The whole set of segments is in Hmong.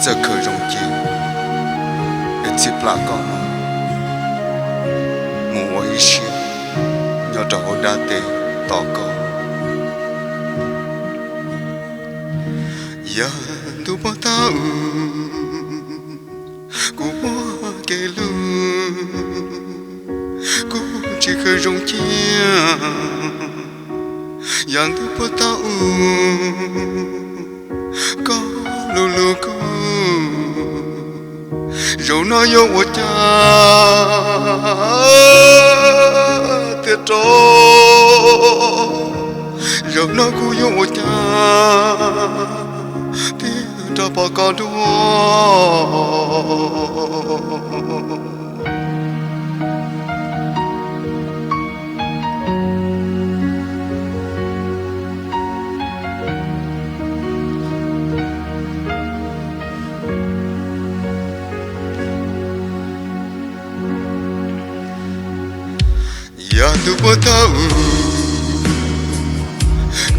Txawj khawm zoo cia, es txhij plam koj mus, mus ua ib siab nyob rau hauv dab tes tos koj. Yog ntuj puag ta u, kuv muaj kev hlub, kuv tsis khawm zoo cia. Yog ntuj puag ta u, koj lu lug kuv, zaum no yuav ua cas thiaj rov, zaum no kuv yuav ua cas thiaj rov pom koj dua. Yog ntuj puag ta u,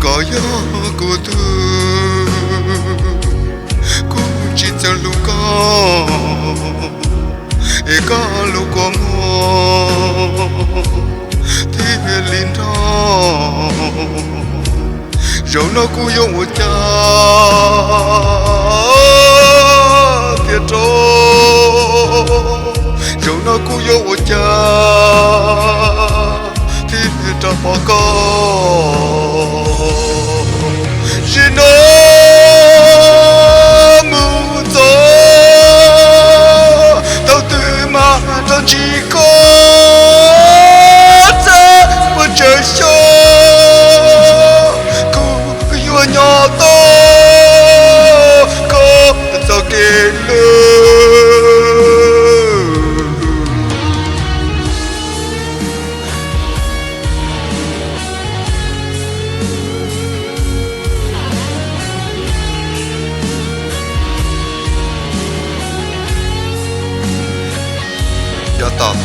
koj yog kuv tug, kuv tsis txawj hlub koj, es koj hlub kua muag thiaj li nrog. Zaum no kuv yuav ua cas thiaj rov, zaum no kuv yuav ua cas thiaj rov pom koj. Zaum no mus txog thaum twg mas rov ntsib koj txaj puag tsawv xyoo, kuv yuav nyob tos koj txoj kev hlub. Yog tom